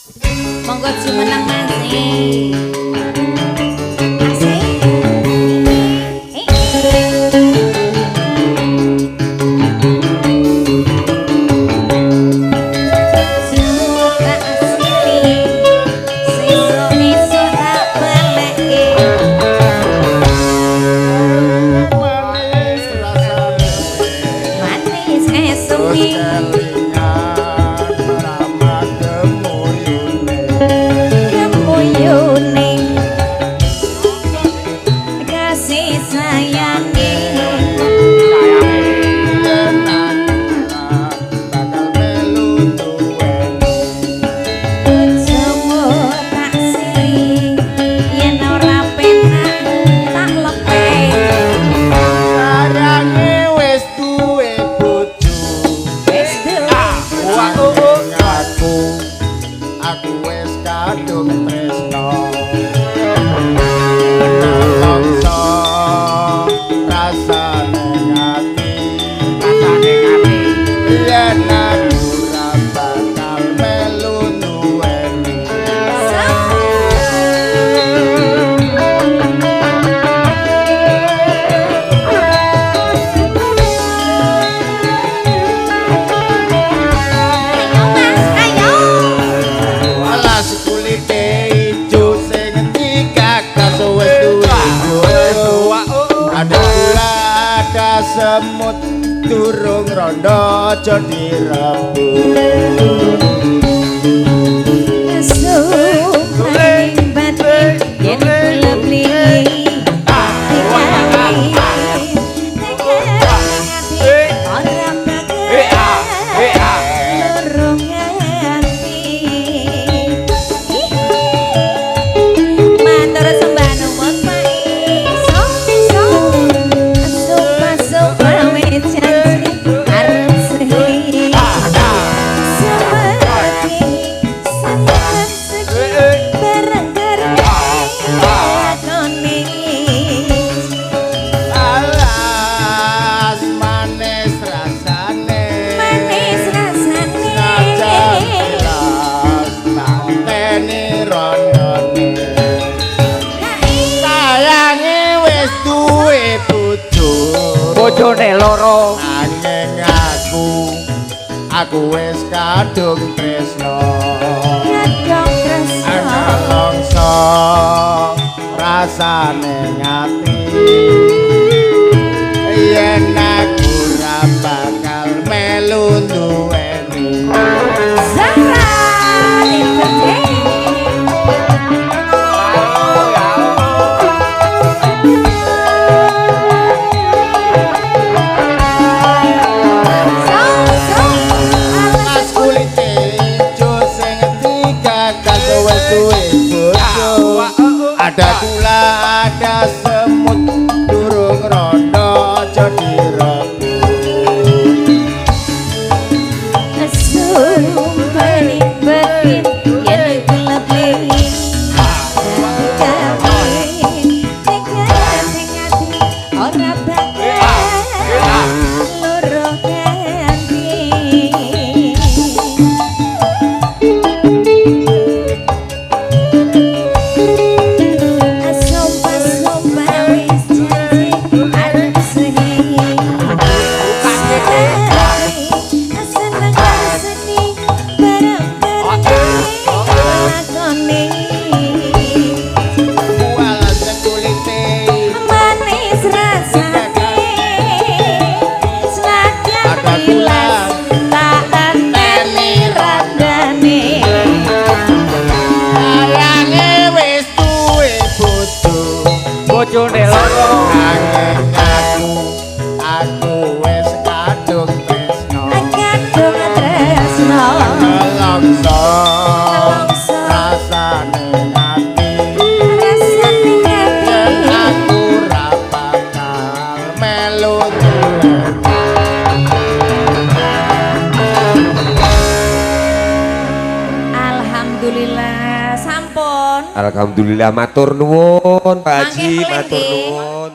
Monggo jumeneng, Mas. Asik. Suka asli, sesuk esuk tak balekke. Manis rasane. Manis Terus esumi. Kelingan ramah gemuyune. Gemuyune kasih sayange. Yen aku bakal melu duweni. Bojomu tak siri, yen ora penak tak lepeh. Sayange wis duwe bojo. Wis duwe. Aku wis kadung tresno. Nelongso rasane ati. Yen aku ra bakal melu duweni. Ayo, Mas, ayo. Alas kulite ijo sing digagas wis duwe bojo. Ada gula, ada semut, durung rondo aja direbut. Sumpah batin yen kula beli digawe ati ora bakal loro nganti. Matur sembah nuwun, Pak Iso. Sumpah sumpah wis janji arep sedih. Semedi seneng sedih bareng-bareng lakoni. Alas manis rasane. Manis rasane. Senajan tilas tanteni rondone. Sayange wis duwe bojo. Bojone loro. Nanging aku wis kadung tresno. Kadung tresno. Nelongso rasane ngati. Yen aku ra bakal melu duweni. Zahra Entertain. So, so, Mas kulite ijo sing digagas wis duwe bojo. Ada gula, ada semut, durung rondo aja direbut. Sumpah batin yen kula beli gawe tega ati ora bakal loro ganti. Sumpah sumpah wis janji arep sedih. Seneng sedih bareng-bareng lakoni. Walas kulite Manis rasane, senajan Ada gula. tilas tak anteni randane. Sayange wis duwe bojo. Bojone loro. Nanging aku wis kadung tresno. Kadung tresno. Nelongso Nelongso. Rasane ati. Rasane Yen ati. Aku ra bakal melu duweni. Alhamdulillah sampun. Alhamdulillah, matur nuwun, Pak Haji, Mangke matur nggih. Nuwun.